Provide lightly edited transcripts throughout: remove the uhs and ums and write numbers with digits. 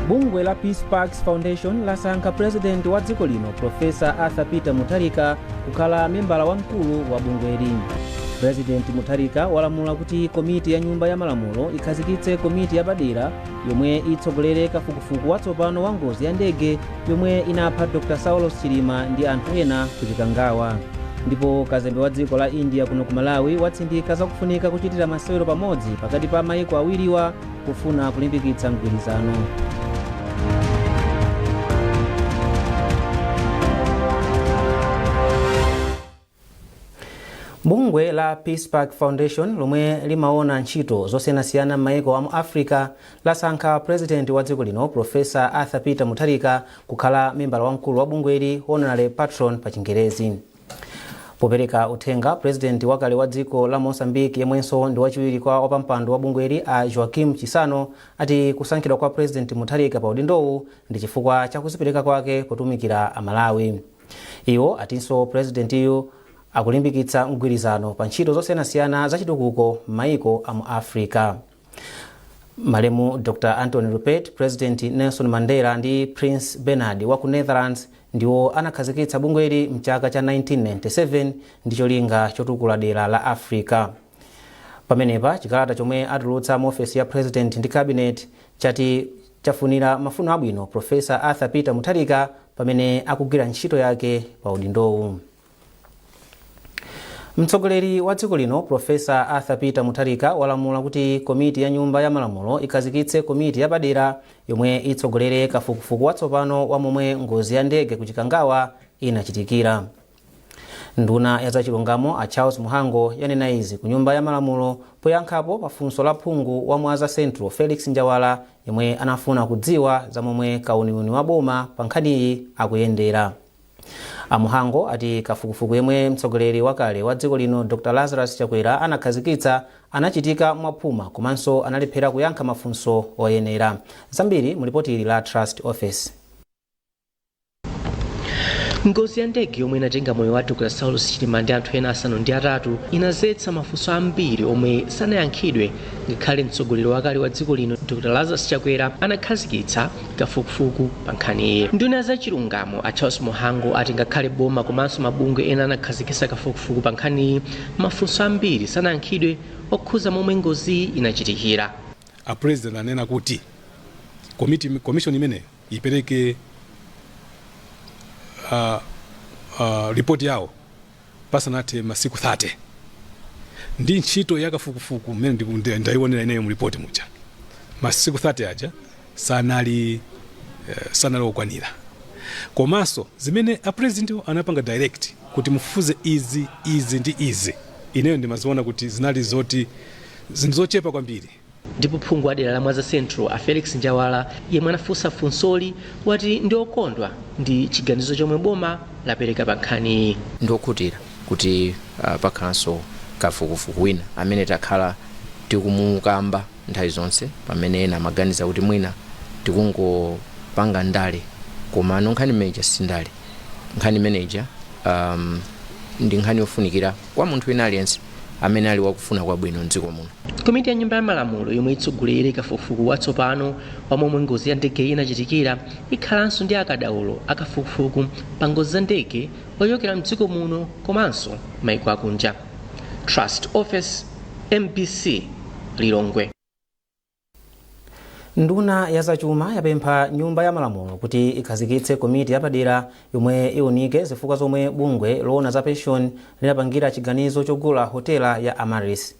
Bungwe la Peace Parks Foundation lasankha President wa dziko lino, Profesa Arthur Peter Mutharika, kukhala membala wamkulu wa bungweli. President Mutharika walamula kuti komiti ya Nyumba ya Malamulo ikhazikitse komiti yapadera yomwe itsogolere kafukufuku watsopano wa ngozi ya ndege yomwe inapha Dr Saulos Chilima ndi anthu ena ku Chikangawa. Ndipo kazembe wa dziko la India kuno ku Malawi watsindika zakufunika kuchitira masewero pamodzi pakati pa maiko awiriwa kufuna kulimbikitsa mgwirizano. Bungwe la Peace Park Foundation, lomwe limaona ntchito zosiyanasiyana m'mayiko a mu Africa, lasankha President wa dziko lino, Profesa Arthur Peter Mutharika, kukhala membala wamkulu wa bungweli, honorary patron pa Chingerezi. Popereka uthenga, President wakale wa dziko la Mozambique yemwenso ndi wachiwiri kwa wapampando wa bungweli, a Joaquim Chissano, ati kusankhidwa kwa President Mutharika pa udindowu ndi chifukwa cha kuzipereka kwake potumikira Amalawi. Iwo atinso Presidentiyu akulimbikitsa mgwirizano pa ntchito zosiyanasiyana za chitukuko m'mayiko a mu Africa. Malemu Dr Anthony Rupert, President Nelson Mandela ndi Prince Bernhard wa ku Netherlands ndiwo anakhazikitsa bungweli mchaka cha 1997 ndi cholinga chotukula dera la Africa. Pamenepa, chikalata chomwe atulutsa mu ofesi ya President ndi Cabinet chati chafunira mafuno abwino Profesa Arthur Peter Mutharika pamene akugwira ntchito yake pa udindowu. Mtsogoleri wa dziko lino, Profesa Arthur Peter Mutharika, walamula kuti komiti ya Nyumba ya Malamulo ikhazikitse komiti yapadera yomwe itsogolere kafukufuku watsopano wa momwe ngozi ya ndege ku Chikangawa inachitikira. Nduna ya zachilungamo, a Charles Mhango, yanena izi ku Nyumba ya Malamulo poyankhapo pa funso la phungu wa Mwanza Central, Felix Njawala, yemwe anafuna kudziwa za momwe kauniuni wa boma pa nkhaniyi akuyendera. A Mhango ati kafukufuku yemwe mtsogoleri wakale wa dziko lino, Dr Lazarus Chakwera, anakhazikitsa anachitika mwaphuma komanso analephera kuyankha mafunso oyenera. Zambiri mu lipoti ili la Trust Office. Ngozi ya ndege yomwe inatenga moyo wa Dr Saulos Chilima ndi anthu ena 8 inazetsa mafunso ambiri omwe sanayankhidwe, ngakhale mtsogoleri wakale wa dziko lino, Dr Lazarus Chakwera, anakhazikitsa kafukufuku pa nkhaniyi. Nduna ya zachilungamo, a Charles Mhango, ati ngakhale boma komanso mabungwe ena anakhazikitsa kafukufuku pa nkhaniyi, mafunso ambiri sanayankhidwe okhuza momwe ngoziyi inachitikira. A President anena kuti commission imeneyo ipereke report yawo pasanathe masiku 30. Ndi ntchito yakafukufuku mmene ndayionera ineyo mu report muja, masiku 30 aja sanali okwanira. Komanso zimene a President anapanga direct kuti mufufuze izi, izi ndi izi, ineyo ndimaziona kuti zinali zoti zinthu zochepa kwambiri. Ndipo phungu wa dera la Mwanza Central, a Felix Njawala, yemwe anafunsa funsoli, wati ndi okondwa ndi chiganizo chomwe boma lapereka pa nkhaniyi. Ndiokhutira kuti pakhalanso kafukufuku wina amene takhala tikumukamba nthawi zonse, pamene ena amaganiza kuti mwina tikungopanga ndale, koma no, nkhani imeneja si ndale. Nkhani imeneja ndi nkhani yofunikira kwa munthu wina aliyense amene ali wakufuna kwabwino mdziko muno. Komiti ya Nyumba ya Malamulo yomwe itsogolere kafukufuku watsopano wa momwe ngozi ya ndege inachitikira ikhalanso ndi akadaulo akafukufuku pa ngozi za ndege ochokera mdziko muno komanso maiko akunja. Trust Office, MBC, Lilongwe. Nduna ya zachuma yapempha Nyumba ya Malamulo kuti ikhazikitse komiti yapadera yomwe iunike zifukwa zomwe bungwe loona za pension linapangira chiganizo chogula hotela ya Amaryllis.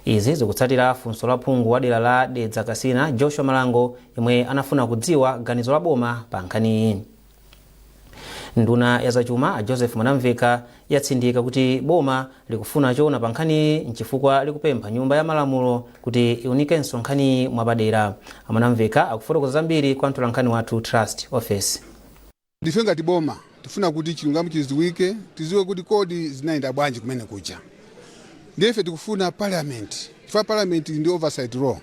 Izi zikutsatira funso la phungu wa dera la Dedza Kasina, Joshua Malango, yemwe anafuna kudziwa ganizo la boma pa nkhaniyi. Nduna ya zachuma, a Joseph Mwanamveka, yatsindika kuti boma likufuna choona pa nkhaniyi, nchifukwa likupempha Nyumba ya Malamulo kuti iunikenso nkhaniyi mwapadera. A Mwanamveka akufotokoza zambiri kwa mtolankhani wathu, Trust Office. Ndife ngati boma tifuna kuti chilungamo chiziwike, tiziwe kuti kodi zinayenda bwanji kumene kuja. Ndiye tikufuna Parliament, chifukwa Parliament ndi oversight role,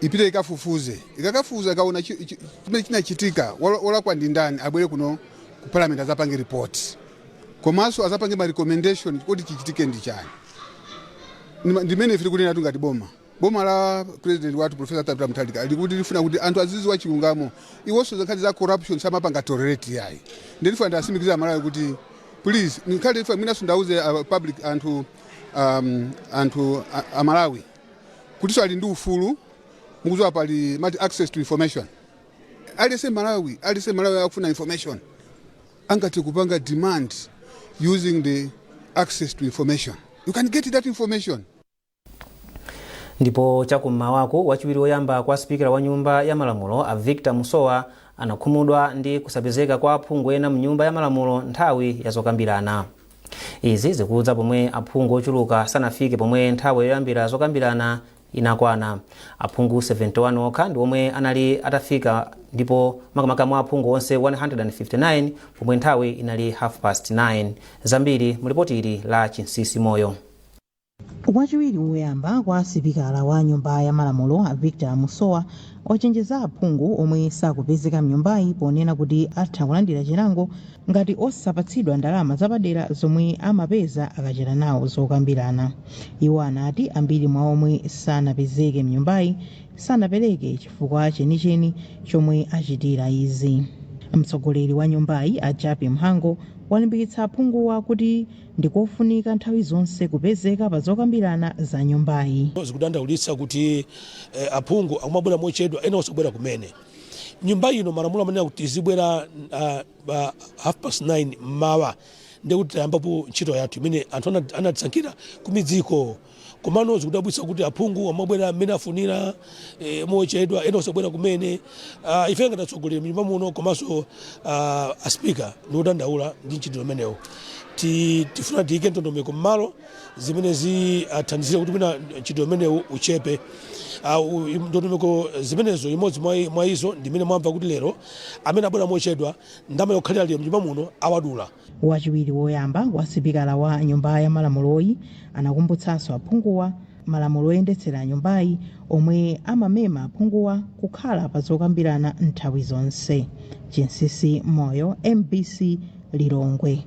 ipite ikafufuze. Ikakafufuza, ikaona chimene chinachitika, wolakwa ndi ndani, abwere kuno ku Parliament azapange report, komanso azapange ma recommendation kuti chichitike ndi chani. Ndimene ife tikunena ngati boma. Boma la President wathu, Professor Peter Mutharika, likuti lifuna kuti anthu aziziwa chilungamo. Iwonso nkhani za corruption samapanga tolerate yayi. Ndilifuna ndasimikiza Malawi kuti please, nkhale ife mwinaso ndauze public, anthu Amalawi kutinso ali ndi ufulu. Mukudziwa pali mati access to information. Aliyense Malawi akufuna information angathe kupanga demand using the access to information. You can get that information. Ndipo chakum'mawako, wachiwiri woyamba kwa sipikala wa Nyumba ya Malamulo a Victor Musowa anakhumudwa ndi kusapezeka kwa aphungu ena mnyumba ya malamulo nthawi ya zokambirana. Izi zikudza pomwe aphungu ochuluka sanafike pomwe nthawi yoyambira zokambirana inakwana. Aphungu 71 okha ndi omwe anali atafika, ndipo makamaka mwa aphungu onse 159, pomwe nthawi inali 9:30. Zambiri mulipoti ili la Chinsisi Moyo. Wachiwiri woyamba kwa sipikala wa Nyumba ya Malamulo a Victor Musowa wachenjeza aphungu omwe sakupezeka mnyumbayi, ponena kuti atha kulandira chilango ngati osapatsidwa ndalama zapadera zomwe amapeza akachita nawo zokambirana. Iwo anati ambiri mwa omwe sanapezeke mnyumbayi sanapereke chifukwa chenicheni chomwe achitira izi. Mtsogoleri wa nyumbayi a Jappie Mhango walimbikitsa aphunguwa kuti ndikofunika nthawi zonse kupezeka pa zokambirana za nyumbayi. Zikudandaulitsa kuti aphungu akumabwera mochedwa, ena osabwera kumene. Nyumba ino malamulo amanena kuti izibwera 9:30 mmawa, ndikuti tayambapo ntchito yathu imene anthu anatisankhira kumidziko. Komano zikudabwitsa kuti aphungu amabwera mmene afunira, mochedwa, ena osabwera kumene. Ife ngati atsogoleri mnyumba muno komanso aspika ndikudandaula ndi mchitidwe umenewo. Tifuna tiyike ndondomeko mmalo zimene zithandizire kuti mwina mchitidwe umenewu uchepe. Ndondomeko zimenezo, imodzi mwa izo ndimene mwamva kuti lero amene abwera mochedwa, ndalama yokhalira lero mnyumba muno awadula. Wachiwiri woyamba wa sipikala wa Nyumba ya Malamuloyi anakumbutsanso aphunguwa malamulo oyendetsera nyumbayi omwe amamema aphunguwa kukhala pa zokambirana nthawi zonse. Chinsisi Moyo, MBC, Lilongwe.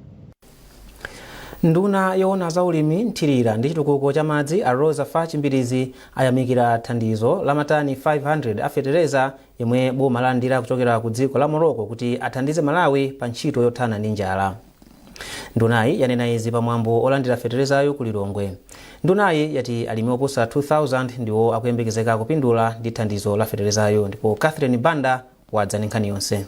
Nduna yoona za ulimi, nthirira ndi chitukuko cha madzi a Roza Fatch Mbilizi ayamikira thandizo la matani 500 a fetereza yomwe boma lalandira kuchokera ku dziko la Morocco kuti athandize Malawi pa ntchito yothana ndi njala. Ndunayi yanena izi pamwambo olandira feterezayo ku Lilongwe. Ndunayi yati alimi oposa 2000 ndiwo akuyembekezeka kupindula ndi thandizo la feterezayo. Ndipo Catherine Banda wadza ndi nkhani yonse.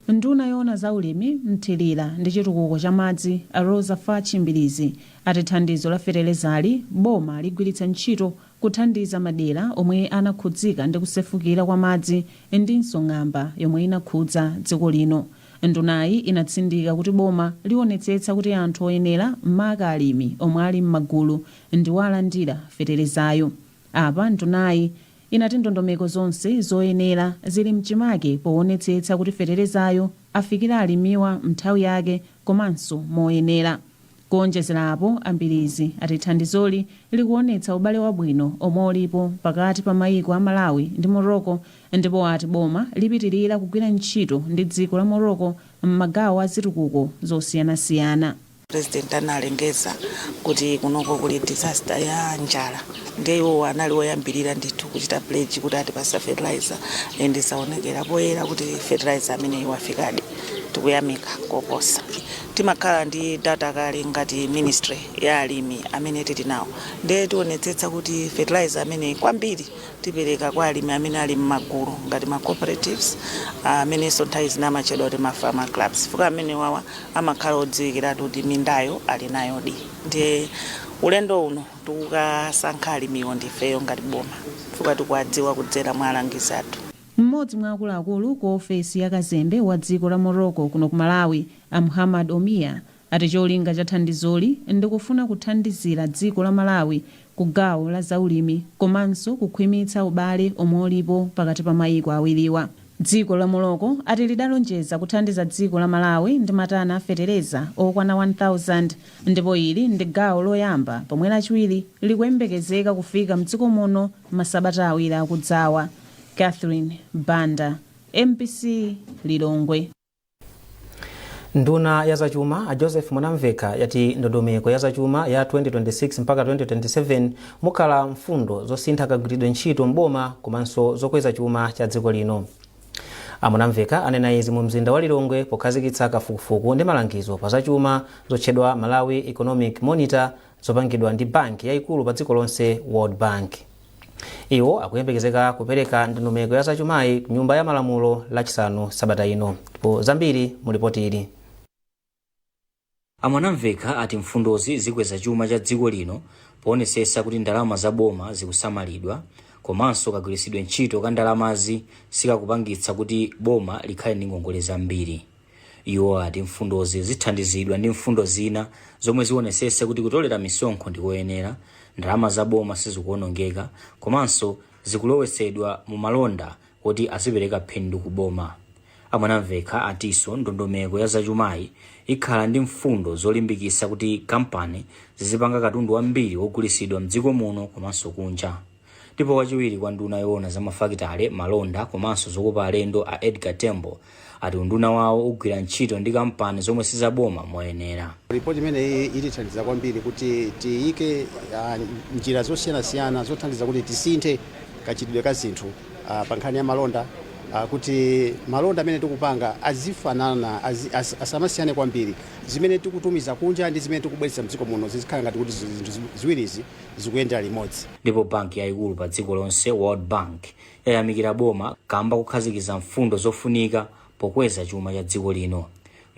Nduna yoona za ulimi, mthirira ndi chitukuko cha madzi a Roza Fatch Mbilizi ati thandizo la feterezali boma ligwiritsa ntchito kuthandiza madera omwe anakhudzika ndi kusefukira kwa madzi ndinso ng'amba yomwe inakhudza dziko lino. Ndunayi inatsindika kuti boma liwonetsetsa kuti anthu oyenera, maka alimi omwe ali m'magulu, ndiwo alandira feterezayo. Apa ndunayi inati ndondomeko zonse zoyenera zili mchimake poonetsetsa kuti feterezayo afikira alimiwa nthawi yake komanso moyenera. Kuonjezera apo, a Mbilizi ati thandizoli likuonetsa ubale wabwino omwe ulipo pakati pa mayiko a Malawi ndi Morocco, ndipo ati boma lipitirira kugwira ntchito ndi dziko la Morocco m'magawo a zitukuko zosiyanasiyana. President analengeza kuti kunoko kuli disaster ya njala, ndiye iwo anali woyambirira ndithu kuchita pledge kuti atipasa fertilizer, and zaonekera poyera kuti fertilizer ameneyi wafikadi. Tikuyamika koposa. Timakhala ndi data kale ngati ministry ya alimi amene tili nawo, ndiye tionetsetsa kuti fertilizer ameneyi kwambiri tipereka kwa alimi amene ali m'magulu ngati ma cooperatives, amenenso nthawi zina amatchedwa kuti ma farmer clubs, fuka amene wawa amakhala odziwikiratu kuti mindayo ali nayodi. Ndiye ulendo uno tikukasankha alimiwo ndifeyo ngati boma, fuka tikuwadziwa kudzera mwa alangizi athu. Mmodzi mwa akuluakulu ku ofesi ya kazembe wa dziko la Morocco kuno ku Malawi, a Muhammad Omia, ati cholinga cha thandizoli ndikufuna kuthandizira dziko la Malawi ku gawo la zaulimi komanso kukhwimitsa ubale omwe ulipo pakati pa mayiko awiriwa. Dziko la Morocco ati lidalonjeza kuthandiza dziko la Malawi ndi matani a fetereza okwana 1000, ndipo ili ndi gawo loyamba, pomwe lachiwiri likuyembekezeka kufika mdziko muno masabata 2 akudzawa. Catherine Banda, MBC, Lilongwe. Nduna ya zachuma a Joseph Mwanamveka yati ndondomeko ya zachuma ya 2026 mpaka 2027 mukhala mfundo zosintha kagwiridwe ntchito mboma komanso zokweza chuma cha dziko lino. A Mwanamveka anena izi mu mzinda wa Lilongwe pokhazikitsa kafukufuku ndi malangizo pa zachuma zotchedwa Malawi Economic Monitor, zopangidwa ndi banki yayikulu pa dziko lonse, World Bank. Iwo akuyembekezeka kupereka ndondomeko ya zachumayi ku Nyumba ya Malamulo Lachisanu sabata ino. Ndipo zambiri mu ripoti ili. A Mwanamveka ati mfundozi zikweza chuma cha dziko lino poonetsetsa kuti ndalama za boma zikusamalidwa, komanso kagwiritsidwe ntchito ka ndalamazi sikakupangitsa kuti boma likhale ndi ngongole zambiri. Iwo ati mfundozi zithandizidwa ndi mfundo zina zomwe zionetsetse kuti kutolera misonkho ndikoyenera, ndalama za boma sizikuonongeka, komanso zikulowetsedwa mu malonda oti azipereka phindu ku boma. A Mwanamveka atinso ndondomeko ya zachumayi ikhala ndi mfundo zolimbikitsa kuti kampani zizipanga katundu wambiri wogulitsidwa mdziko muno komanso kunja. Ndipo wachiwiri kwa nduna yoona za mafakitale, malonda komanso zokopa alendo, a Edgar Tembo, ati unduna wawo ugwira ntchito ndi kampani zomwe sizaboma moyenera. Ripoti imeneyi itithandiza kwambiri kuti tiyike njira zosiyanasiyana zothandiza kuti tisinthe kachitidwe ka zinthu pa nkhani ya malonda, kuti malonda amene tikupanga azifanana, asamasiyane kwambiri. Zimene tikutumiza kunja ndi zimene tikubweretsa mdziko muno zizikhala ngati kuti zinthu ziwirizi zikuyendera limodzi. Ndipo banki yayikulu pa dziko lonse, World Bank, yayamikira boma kamba kukhazikitsa mfundo zofunika pokweza chuma cha dziko lino.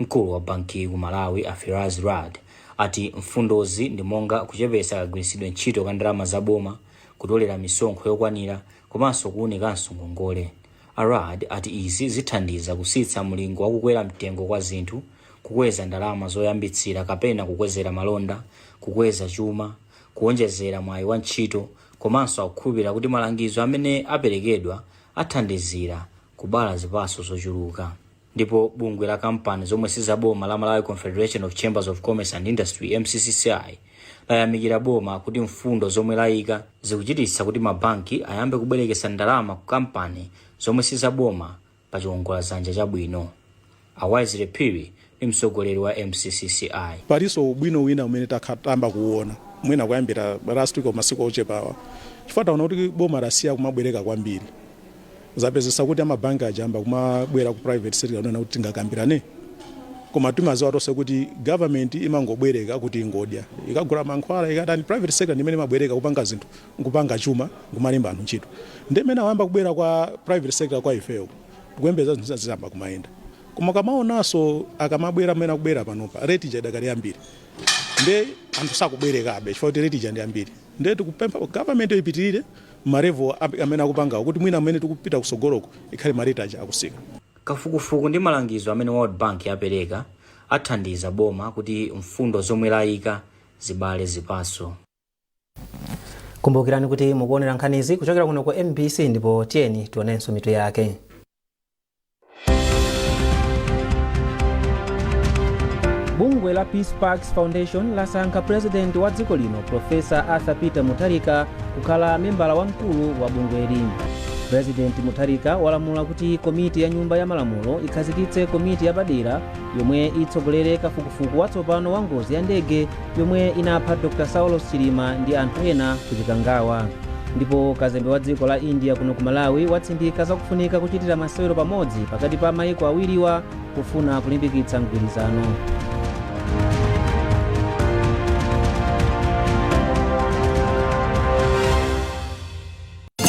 Mkulu wa banki ku Malawi, a Firas Rad, ati mfundozi ndi monga kuchepetsa kagwiritsidwe ntchito ka ndalama za boma, kutolera misonkho yokwanira, komanso kuwunikanso ngongole. A Rad ati izi zithandiza kusitsa mlingo wakukwera mtengo kwa zinthu, kukweza ndalama zoyambitsira kapena kukwezera malonda, kukweza chuma, kuwonjezera mwayi wa ntchito, komanso akukhulupirira kuti malangizo amene aperekedwa athandizira kubala zipatso zochuluka. Ndipo bungwe la kampani zomwe sizaboma la Malawi Confederation of Chambers of Commerce and Industry, MCCCI, layamikira boma kuti mfundo zomwe layika zikuchititsa kuti mabanki ayambe kubwerekesa ndalama ku kampani zomwe sizaboma pa chiwongoladzanja chabwino. A Wisely Phiri ndi mtsogoleri wa MCCCI. Palinso ubwino wina umene tayamba kuwona mwina kuyambira last week, masiku ochepawa, chifukwa taona kuti boma lasiya kumabwereka kwambiri. Zapezesa kuti amabanki ajamba kumabwera ku private sector kunena kuti tingakambirane. Koma timaziwa tonse kuti government imangobwereka kuti ingodya, ikagula mankhwala, ikatani. Private sector ndimene imabwereka kupanga zinthu, nkupanga chuma, nkumalemba anthu ntchito. Ndimene awamba kubwera kwa private sector kwa ifeyo, tikuyembeza zinthu ziziyamba kumayenda. Koma kamaonanso akamabwera, mmene akubwera panopa, rate ija idakali yambiri, nde anthu sakubwerekabe chifukwa kuti rate ija ndi ambiri. Nde tikupempha government ipitirire ma level amene akupangawo, kuti mwina amene tikupita kusogoloko ikhale ma rate aja akusika. Kafukufuku ndi malangizo amene World Bank yapereka athandiza boma kuti mfundo zomwe layika zibale zipatso. Kumbukirani kuti mukuonera nkhanizi kuchokera kuno ku MBC, ndipo tiyeni tionenso mitu yake. Bungwe la Peace Parks Foundation lasankha President wa dziko lino, Profesa Arthur Peter Mutharika, kukhala membala wamkulu wa bungweli. President Mutharika walamula kuti komiti ya Nyumba ya Malamulo ikhazikitse komiti yapadera yomwe itsogolere kafukufuku watsopano wa ngozi ya ndege yomwe inapha Dr Saulos Chilima ndi anthu ena ku Chikangawa. Ndipo kazembe wa dziko la India kuno ku Malawi watsindika zakufunika kuchitira masewero pamodzi pakati pa maiko awiriwa kufuna kulimbikitsa mgwirizano.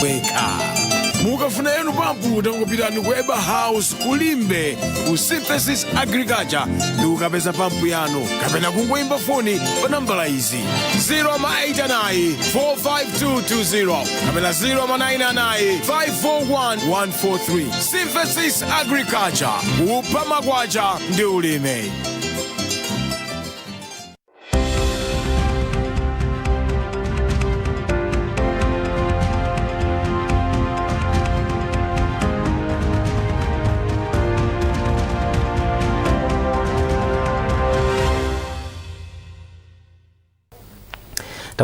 Weka mukafuna yanu pampu, tangopitani ku Eba House kulimbe ku Synthesis Agriculture ndi kukapeza pampu yanu, kapena kungoimba foni pa nambala izi: 089 45220 kapena 099 541 143. Synthesis Agriculture, kupha makwacha ndi ulimi.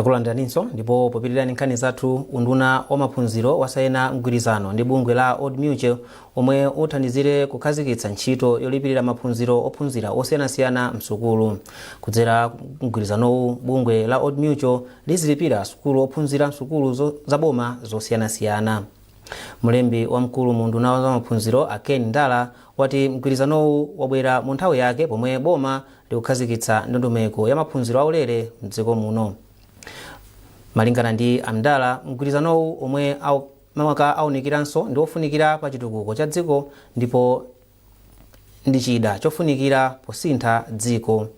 Takulandiraninso. Ndipo popitirira nkhani zathu, unduna wa maphunziro wasayina mgwirizano ndi bungwe la Old Mutual omwe uthandizire kukhazikitsa ntchito yolipirira maphunziro ophunzira osiyanasiyana msukulu. Kudzera mgwirizanowu, bungwe la Old Mutual lizilipira sukulu ophunzira msukulu zaboma zosiyanasiyana. Mlembi wamkulu mu unduna wa maphunziro, a Ken Ndala, wati mgwirizanowu wabwera mu nthawi yake pomwe boma likukhazikitsa ndondomeko ya maphunziro aulere mdziko muno. Malingana ndi a Ndala, mgwirizanowu omwe makamaka aunikiranso ndi ofunikira pa chitukuko cha dziko ndipo ndi chida chofunikira posintha dziko.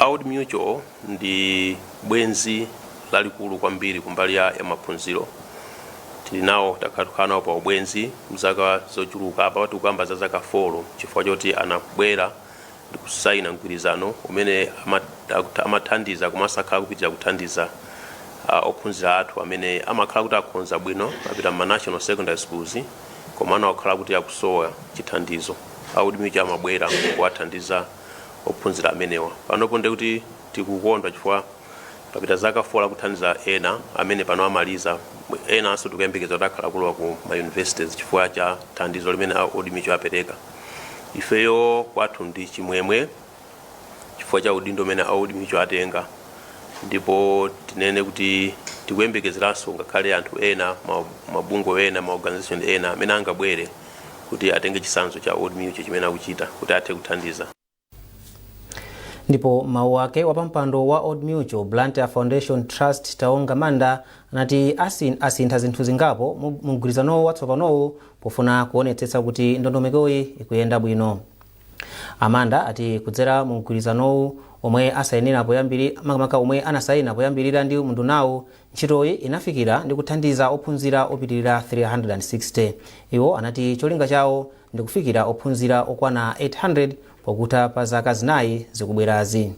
Old Mutual ndi bwenzi lalikulu kwambiri kumbali ya maphunziro. Tili nawo, takhala nawo pa ubwenzi mzaka zochuluka. Apa tikukamba za zaka 4, chifukwa choti anabwera ndi kusayina mgwirizano umene amathandiza komanso akhala kupitira kuthandiza ophunzira athu amene amakhala kuti akhonza bwino, apita ma national secondary schools, komano akukhala kuti akusowa chithandizo. Old Mutual amabwera kuwathandiza ophunzira amenewa. Panopo ndikuti tikukondwa chifukwa papita zaka 4 akuthandiza ena amene pano amaliza, enanso tikuyembekeza kuti akhala kulowa ku ma universities chifukwa cha thandizo limene a Old Mutual apereka. Ifeyo kwathu ndi chimwemwe chifukwa cha udindo umene a Old Mutual atenga, ndipo tinene kuti tikuyembekezeranso ngakhale anthu ena, mabungwe ena, ma organization ena amene angabwere kuti atenge chitsanzo cha Old Mutual chimene akuchita kuti athe kuthandiza. Ndipo mawu ake, wapampando wa Old Mutual Blantyre Foundation Trust, Taonga Manda, anati asintha zinthu zingapo mu mgwirizanowu watsopanowu pofuna kuonetsetsa kuti ndondomekoyi ikuyenda bwino. Amanda ati kudzera mu mgwirizanowu omwe asayinira poyambiri, makamaka omwe anasayina poyambirira ndi undunawu, ntchitoyi inafikira ndi kuthandiza ophunzira opitirira 360. Iwo anati cholinga chawo ndi kufikira ophunzira okwana 800 pokutha pa zaka 4 zikubwerazi.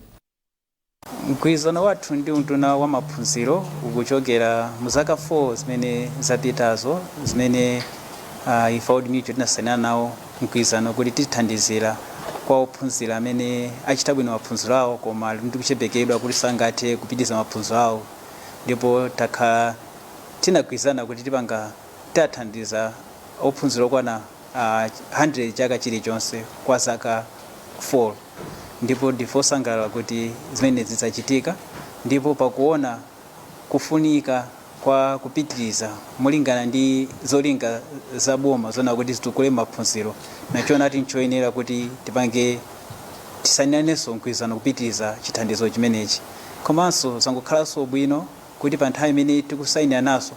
Mgwirizano wathu ndi unduna wa maphunziro ukuchokera mu zaka 4 zimene zapitazo, zimene ife Old Mutual tinasayinana nawo mgwirizano kuti tithandizira kwa ophunzira amene achita bwino maphunziro awo koma ali ndi kuchepekedwa kuti sangathe kupitiriza maphunziro awo. Ndipo takhala tinagwirizana kuti tipanga tithandiza ophunzira okwana 100 chaka chilichonse kwa zaka 4, ndipo ndife osangalala kuti zimenezi zachitika. Ndipo pakuona kufunika kwa kupitiriza molingana ndi zolinga za boma zona kuti zitukule maphunziro, nachiona ati nchoyenera kuti tipange tisayiniranenso mgwirizano kupitiriza chithandizo chimenechi. Komanso zangokhalanso bwino kuti pa nthawi imene tikusayinira naso,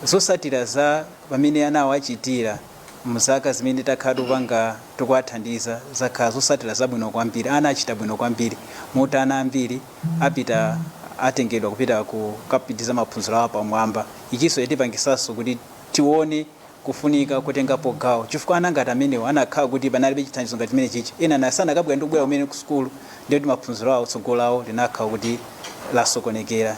zotsatira za pamene anawo achitira mzaka zimene takhala tikupanga tikuwathandiza zakhala zotsatira zabwino kwambiri. Ana achita bwino kwambiri moti ana ambiri apita, atengedwa kupita kukapitiriza maphunziro awo pamwamba. Ichinso chatipangisanso kuti tione kufunika kutengapo gawo, chifukwa ana ngati amenewo anakhala kuti panalibe chithandizo ngati chimene chichi, ena nasanakabwera ndi kubwera kumene ku sukulu, ndiye kuti maphunziro awo, tsogolo lawo linakhala kuti lasokonekera.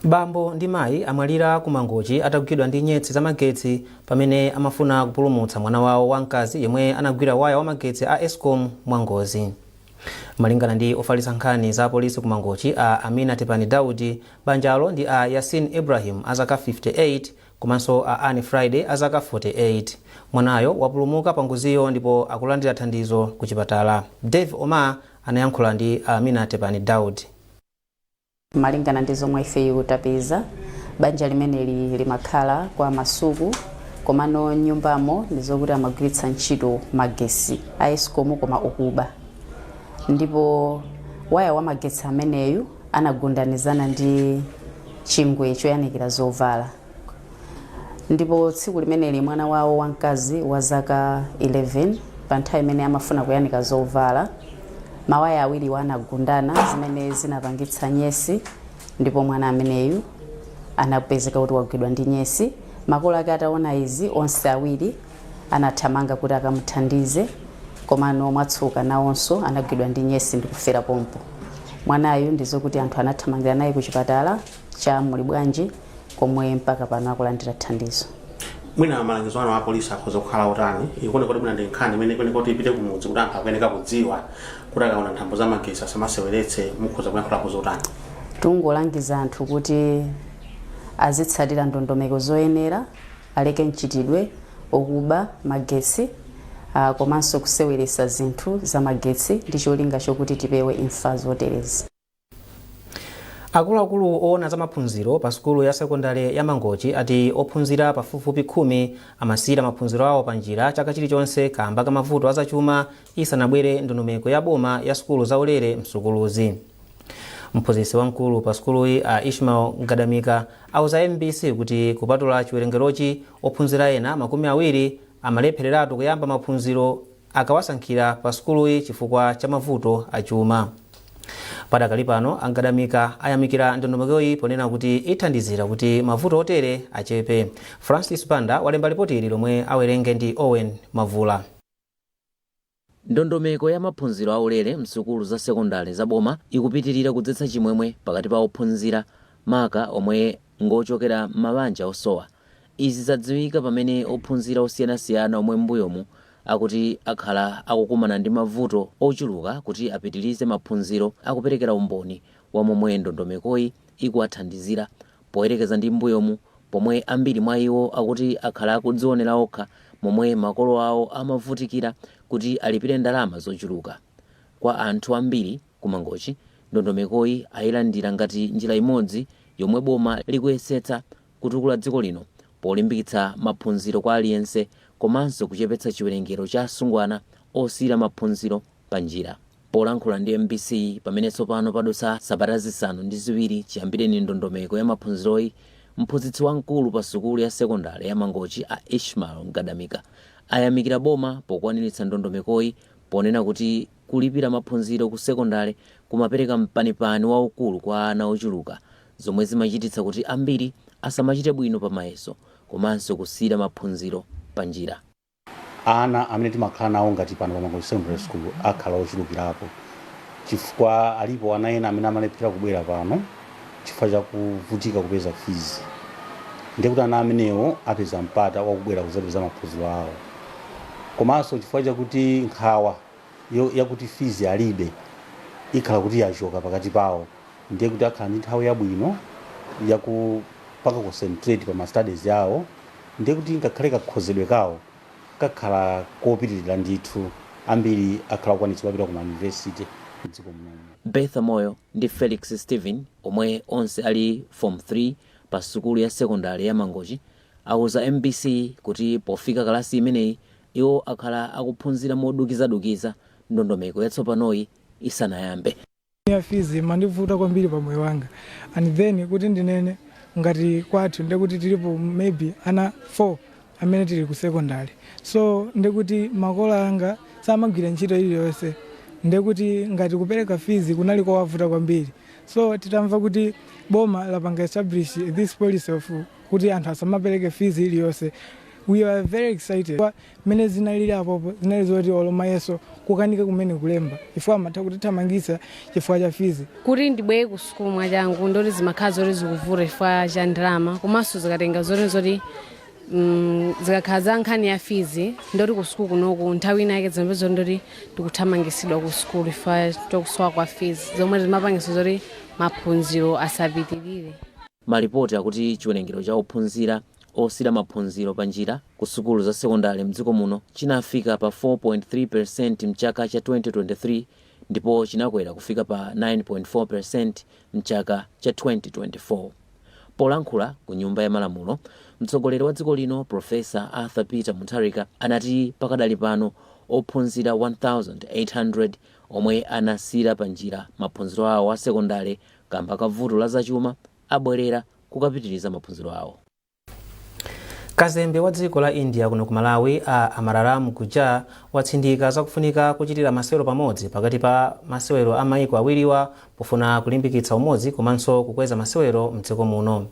Bambo ndi mayi amwalira ku Mangochi atagwidwa ndi nyetsi zamagetsi pamene amafuna kupulumutsa mwana wawo wamkazi yemwe anagwira waya wamagetsi a Escom mwangozi. Malingana ndi ofalitsa nkhani za polisi ku Mangochi, a Amina Tepani Daudi, banjalo ndi a Yasin Ibrahim a zaka 58 komanso a Annie Friday a zaka 48. Mwanayo wapulumuka pa ngoziyo ndipo akulandira thandizo ku chipatala. Dave Omar anayankhula ndi a Amina Tepani Daudi. Malingana ndi zomwe ifeyo tapeza, banja limeneli limakhala kwa Masuku, komano nyumbamo ndizokuti amagwiritsa ntchito magesi a Escom koma okuba, ndipo waya wa magetsi ameneyu anagundanizana ndi chingwe choyanikira zovala. Ndipo tsiku limeneli mwana wawo wamkazi wa zaka 11, pa nthawi imene amafuna kuyanika zovala, mawaya awiriwo anagundana, zimene zinapangitsa nyesi, ndipo mwana ameneyu anapezeka kuti wagwidwa ndi nyesi. Makolo ake ataona izi, onse awiri anathamanga kuti akamuthandize, komano mwatsoka nawonso anagwidwa ndi nyesi ndi kufera pompo. Mwanayu ndizokuti anthu anathamangira naye ku chipatala cha Mulibwanji, komwe mpaka pano akulandira thandizo. Mwina malangizo anu apolisi akhoza kukhala otani? Ikuoneka kuti mwina ndi nkhani imene ikuoneka kuti ipite kumudzi, kuti anthu akuyeneka kudziwa kuti akaona nthambo za magesi asamaseweretse. Mukhoza kuyankhulapo zotani? Tungolangiza anthu kuti azitsatira ndondomeko zoyenera, aleke mchitidwe okuba magetsi komanso kuseweresa zinthu za magetsi, ndi cholinga chokuti tipewe imfa zoterezi. Akuluakulu oona za maphunziro pa sukulu ya sekondari ya Mangochi ati ophunzira pafupifupi 10 amasiyira maphunziro awo pa njira chaka chilichonse kamba ka mavuto azachuma isanabwere ndondomeko ya boma ya sukulu zaulere msukuluzi. Mphunzitsi wamkulu pa sukuluyi, a Ishmael Gadamika, auza MBC kuti kupatula chiwerengerochi, ophunzira ena 20 amalephereratu kuyamba maphunziro akawasankhira pa sukuluyi chifukwa cha mavuto achuma. Padakali pano, Angadamika ayamikira ndondomekoyi ponena kuti ithandizira kuti mavuto otere achepe. Francis Banda walemba ripoti ili lomwe awerenge ndi Owen Mavula. Ndondomeko ya maphunziro aulere msukulu za sekondari za boma ikupitirira kudzetsa chimwemwe pakati pa ophunzira, maka omwe ngochokera m'mabanja osowa. Izi zadziwika pamene ophunzira osiyanasiyana omwe m'mbuyomu akuti akhala akukumana ndi mavuto ochuluka kuti apitirize maphunziro akuperekera umboni wa momwe ndondomekoyi ikuwathandizira poyerekeza ndi m'mbuyomu, pomwe ambiri mwa iwo akuti akhala akudzionera okha momwe makolo awo amavutikira kuti alipire ndalama zochuluka. Kwa anthu ambiri ku Mangochi, ndondomekoyi ayilandira ngati njira imodzi yomwe boma likuyesetsa kutukula dziko lino polimbikitsa maphunziro kwa aliyense komanso kuchepetsa chiwerengero cha asungwana osiyira maphunziro pa njira. Polankhula ndi MBC pamene tsopano padutsa sabata 7 chiyambireni ndondomeko ya maphunziroyi, mphunzitsi wamkulu pa sukulu ya sekondari ya Mangochi, a Ishmael Gadamika, ayamikira boma pokwaniritsa ndondomekoyi, ponena kuti kulipira maphunziro ku sekondari kumapereka mpanipani waukulu kwa ana ochuluka, zomwe zimachititsa kuti ambiri asamachite bwino pa mayeso komanso kusiyira maphunziro pa njira. Ana amene timakhala nawo ngati pano pa Mangochi Secondary School akhala ochulukirapo, chifukwa alipo ana ena amene amalephera kubwera pano chifukwa chakuvutika kupeza fees. Ndiye kuti ana amenewo apeza mpata wakubwera kudzapeza maphunziro awo, komanso chifukwa chakuti nkhawa yakuti fees alibe ikhala kuti yachoka pakati pawo, ndiye kuti akhala ndi nthawi yabwino yakupanga concentrate pa ma studies awo. Ndiye kuti ngakhale kakhozedwe kawo kakhala kopitirira ndithu, ambiri akhala okwanitsa kupita ku ma university mdziko munomu. Bertha Moyo ndi Felix Stephen, omwe onse ali Form 3 pa sukulu ya sekondari ya Mangochi, auza MBC kuti pofika kalasi imeneyi iwo akhala akuphunzira modukizadukiza ndondomeko yatsopanoyi isanayambe. Ya fees imandivuta kwambiri pa moyo wanga, and then kuti ndinene ngati kwathu, ndekuti tilipo maybe ana 4 amene tili ku secondary, so ndekuti makolo anga samagwira ntchito iliyonse, ndekuti ngati kupereka fees kunali kowavuta kwambiri. So titamva kuti boma lapanga establish this policy of kuti anthu asamapereke fees iliyonse, we are very excited. Mmene zinalili apopo, zinali zoti olo mayeso kukanika kumene kulemba, chifukwa amatha kutithamangitsa chifukwa cha fees. Kuti ndibwere ku sukulu mwachangu, ndoti zimakhala zoti zikuvuta chifukwa cha ndalama, komanso zikatenga zoti zikakhala za nkhani ya fees, ndoti ku sukulu kunoku nthawi ina yake zimapeza ndoti ndikuthamangisidwa ku sukulu chifukwa chokusowa kwa fees, zomwe zimapangisa zoti maphunziro asapitirire. Malipoti akuti chiwerengero cha ophunzira osiyira maphunziro pa njira ku sukulu za sekondari mdziko muno chinafika pa 4.3% mchaka cha 2023, ndipo chinakwera kufika pa 9.4% mchaka cha 2024. Polankhula ku Nyumba ya Malamulo, mtsogoleri wa dziko lino Profesa Arthur Peter Mutharika anati pakadali pano ophunzira 1800 omwe anasiyira pa njira maphunziro awo a sekondari kamba ka vuto la zachuma abwerera kukapitiriza maphunziro awo. Kazembe wa dziko la India kuno ku Malawi, a Amararam Gujar, watsindika zakufunika kuchitira masewero pamodzi pakati pa masewero a maiko awiriwa pofuna kulimbikitsa umodzi komanso kukweza masewero mdziko muno.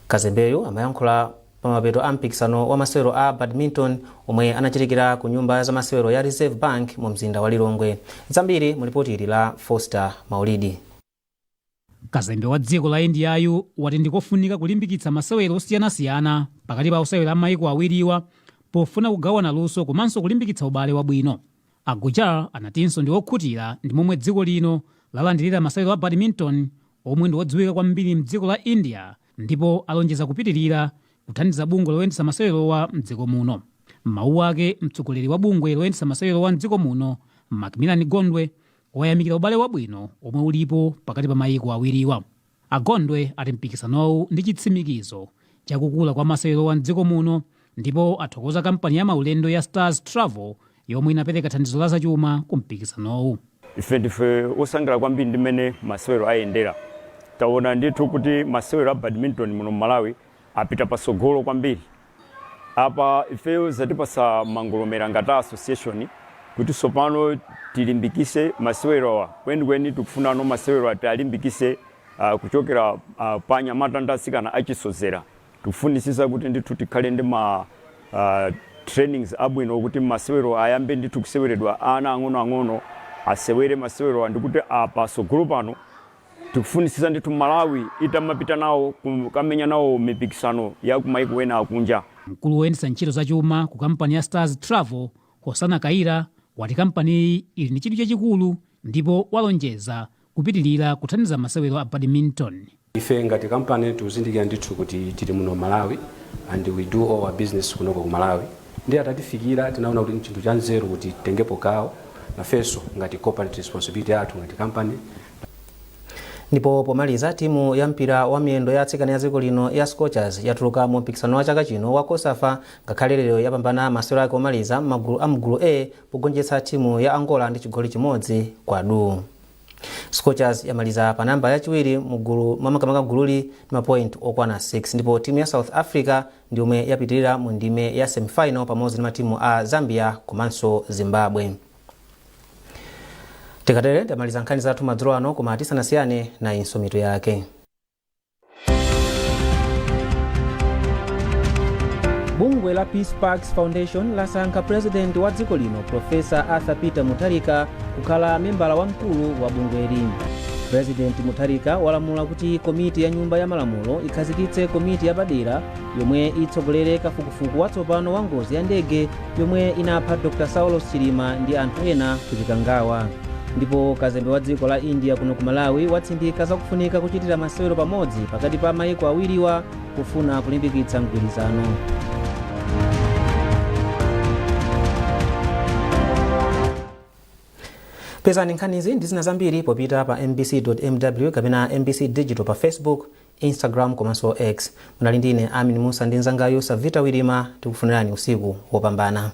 Kazembeyu amayankhula pamapeto a mpikisano wa masewero a badminton omwe anachitikira ku nyumba za masewero ya Reserve Bank mu mzinda wa Lilongwe. Zambiri mu lipoti ili la Foster Maulidi. Kazembe wa dziko la Indiayu wati ndikofunika kulimbikitsa masewero osiyanasiyana pakati pa osewera a maiko awiriwa pofuna kugawana luso komanso kulimbikitsa ubale wabwino. A Gujjar anatinso ndi okhutira ndi momwe dziko lino lalandirira masewero a badminton omwe ndi odziwika kwambiri mdziko la India, ndipo alonjeza kupitirira kuthandiza bungwe loyendetsa masewerowa mdziko muno. Mawu ake, mtsogoleri wa bungwe loyendetsa masewerowa mdziko muno, Macmillan Gondwe, wayamikira ubale wabwino omwe ulipo pakati pa mayiko awiriwa. A Gondwe ati mpikisanowu ndi chitsimikizo chakukula kwa masewerowa mdziko muno, ndipo athokoza kampani ya maulendo ya Stars Travel yomwe inapereka thandizo la zachuma ku mpikisanowu. Ife ndife osangalala kwambiri ndi mmene masewero ayendera. Taona ndithu kuti masewero a badminton muno Malawi apita patsogolo kwambiri. Apa ifeyo zatipasa mangolomera ngati association kuti tsopano tilimbikise masewerowa kwenikweni. Tikufunano masewerowa tialimbikise kuchokera pa anyamata ndi atsikana achisozera. Tikufunisisa kuti ndithu tikhale ndi ma trainings abwino kuti masewero ayambe ndithu kuseweredwa, ana ang'onoang'ono asewere masewerowa, ndikuti patsogolo pano tikufunisisa ndithu Malawi itamapita nawo kamenya nawo mipikisano ya kumaiko ena akunja. Mkulu woyendetsa ntchito zachuma ku kampani ya Stars Travel, Hosana Kaira, wati kampaniyi ili ndi chidwi chachikulu ndipo walonjeza kupitirira kuthandiza masewero a badminton. Ife ngati kampani tikuzindikira ndithu kuti tili muno Malawi and we do all our business kunoko ku Malawi, ndi atatifikira tinaona kuti chinthu cha nzeru kuti titengepo gawo nafenso ngati corporate responsibility yathu ngati kampani. Ndipo pomaliza, timu ya mpira wa miyendo ya atsikana ya dziko lino ya Scorchers yatuluka mu mpikisano wa chaka chino wa COSAFA, ngakhale lero yapambana masewero ake omaliza m'magulu a mgulu A pogonjetsa timu ya Angola ndi chigoli 1-0. Scorchers yamaliza pa namba yachiwiri mugulu, makamaka gululi, ndi mapoint okwana 6, ndipo timu ya South Africa ndi yomwe yapitirira mu ndime ya semifinal pamodzi ndi matimu a Zambia komanso Zimbabwe. Tikatere tamaliza nkhani zathu madzulo ano, koma tisanasiyane, nayinso mitu yake. Bungwe la Peace Parks Foundation lasankha President wa dziko lino, Profesa Arthur Peter Mutharika, kukhala membala wamkulu wa bungweli. President Mutharika walamula kuti komiti ya Nyumba ya Malamulo ikhazikitse komiti yapadera yomwe itsogolere kafukufuku watsopano wa ngozi ya ndege yomwe inapha Dr Saulos Chilima ndi anthu ena ku Chikangawa. Ndipo kazembe wa dziko la India kuno ku Malawi watsindika zakufunika kuchitira masewero pamodzi pakati pa mayiko awiriwa kufuna kulimbikitsa mgwirizano. Pezani nkhanizi ndi zina zambiri popita pa mbc.mw kapena MBC Digital pa Facebook, Instagram komanso X. Munali ndine Amin Musa ndi mnzangayu Savita Wirima. Tikufunirani usiku wopambana.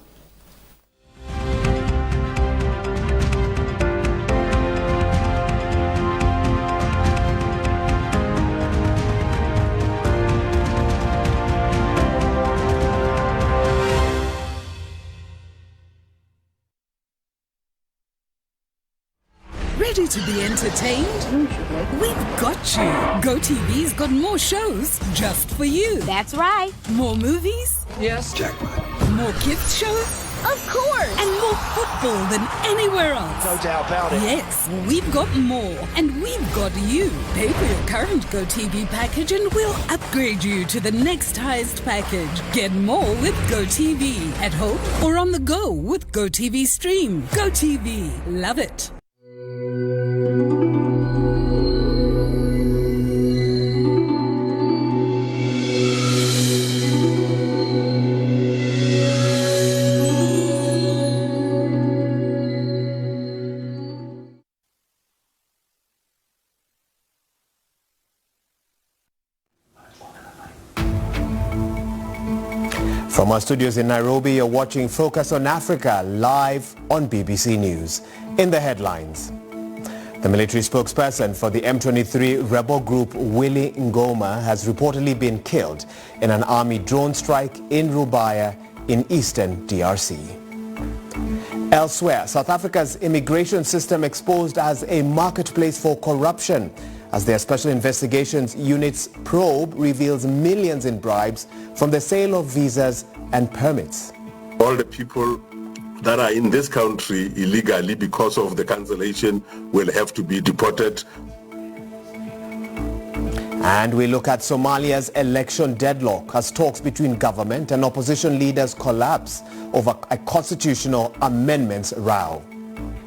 Ready to be entertained? We've got you. GoTV's got more shows just for you. That's right. More movies? Yes. Jackpot. More kids shows? Of course. And more football than anywhere else. No doubt about it. Yes, we've got more. And we've got you. Pay for your current GoTV package and we'll upgrade you to the next highest package. Get more with GoTV at home or on the go with GoTV Stream. GoTV. Love it. From our studios in Nairobi, you're watching Focus on Africa live on BBC News. In the headlines, the military spokesperson for the M23 rebel group, Willy Ngoma, has reportedly been killed in an army drone strike in Rubaya in eastern DRC. Elsewhere, South Africa's immigration system exposed as a marketplace for corruption as their special investigations unit's probe reveals millions in bribes from the sale of visas and permits. All the people that are in this country illegally because of the cancellation will have to be deported. And we look at Somalia's election deadlock as talks between government and opposition leaders collapse over a constitutional amendments row.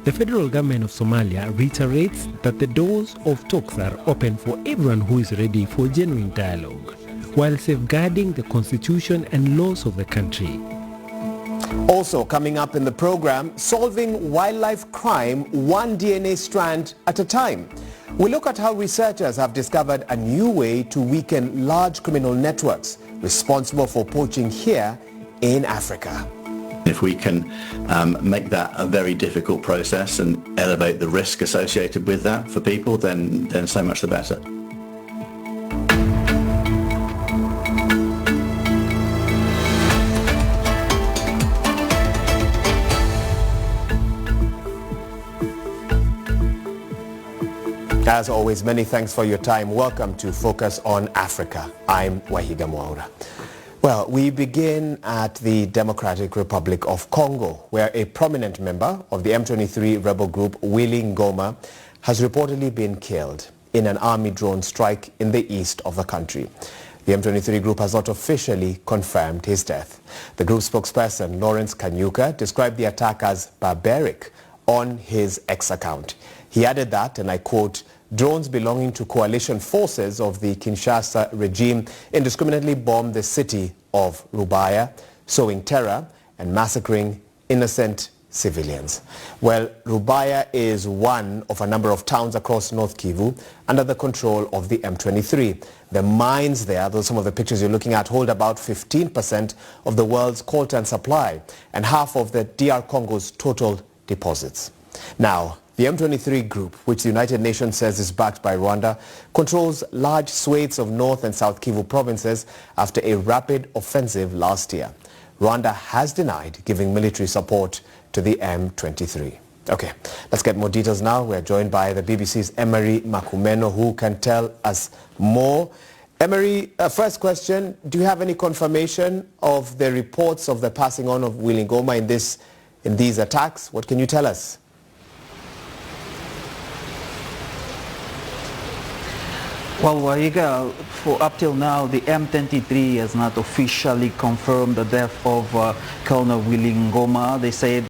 The federal government of Somalia reiterates that the doors of talks are open for everyone who is ready for genuine dialogue, while safeguarding the constitution and laws of the country. Also coming up in the program, solving wildlife crime one DNA strand at a time. We look at how researchers have discovered a new way to weaken large criminal networks responsible for poaching here in Africa. If we can make that a very difficult process and elevate the risk associated with that for people, then so much the better. As always, many thanks for your time. Welcome to Focus on Africa. I'm Wahiga Mwaura. Well, we begin at the Democratic Republic of Congo, where a prominent member of the M23 rebel group, Willy Ngoma, has reportedly been killed in an army drone strike in the east of the country. The M23 group has not officially confirmed his death. The group spokesperson, Lawrence Kanyuka, described the attack as barbaric on his X account. He added that, and I quote, drones belonging to coalition forces of the Kinshasa regime indiscriminately bombed the city of Rubaya, sowing terror and massacring innocent civilians. Well, Rubaya is one of a number of towns across North Kivu under the control of the M23. The mines there, those some of the pictures you're looking at, hold about 15% of the world's coltan supply and half of the DR Congo's total deposits. Now, the M23 group, which the United Nations says is backed by Rwanda, controls large swathes of North and South Kivu provinces after a rapid offensive last year. Rwanda has denied giving military support to the M23. Okay, let's get more details now. We're joined by the BBC's Emery Makumeno, who can tell us more. Emery, first question, do you have any confirmation of the reports of the passing on of Willy Ngoma in these attacks? What can you tell us? Well, Wahiga, for up till now, the M23 has not officially confirmed the death of Colonel Willy Ngoma. They said